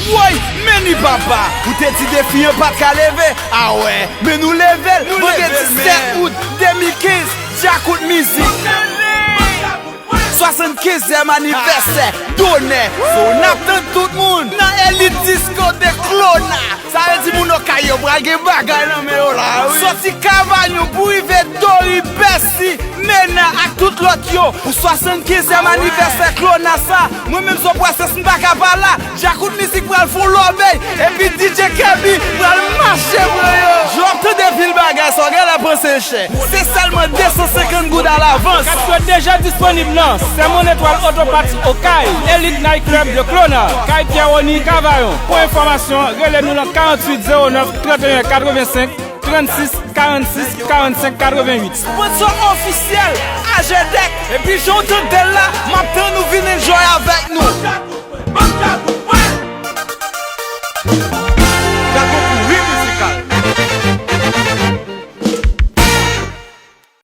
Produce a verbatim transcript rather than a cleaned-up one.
Woy, men ni papa, ou te di defi an pa t ka leve. Awè, men nou leve l. Vandredi sèt out de mil kenz, Djakout Mizik. Swasannkenzyèm anivèsè Donè. So n ap tann tout moun nan Elite Disco de Clona. Sa vle di moun Okay yo pral gen bagay nan men yo la wi. Soti Kavayon pou rive Dori, Bèsi, Mena ak tout lòt yo. Pou swasannkenzyèm anivèsè Clona sa, mwen menm Zo Pwasès m pa ka pa la. Djakout Mizik pral fon lòbèy, epi D J Kèbi pral mache pran yo. Jan w ap tande pil bagay sa, w genlè panse l chè. Se sèlman de san senkant goud alavans. Kat yo deja disponib nan Sèmon Letwal Oto Pati Okay, Elite Night Club de Clona, Kay Pyè Woni Kavayon. Pou enfòmasyon, rele nou nan karanntuit zewo nèf, tranteyen katrevensenk, trannsis, karannsis, karannsenk, katrevenwit. Sponsò ofisyèl, Ajedèk. Epi jan w tande l la, m ap tann ou vin enjoy avèk nou.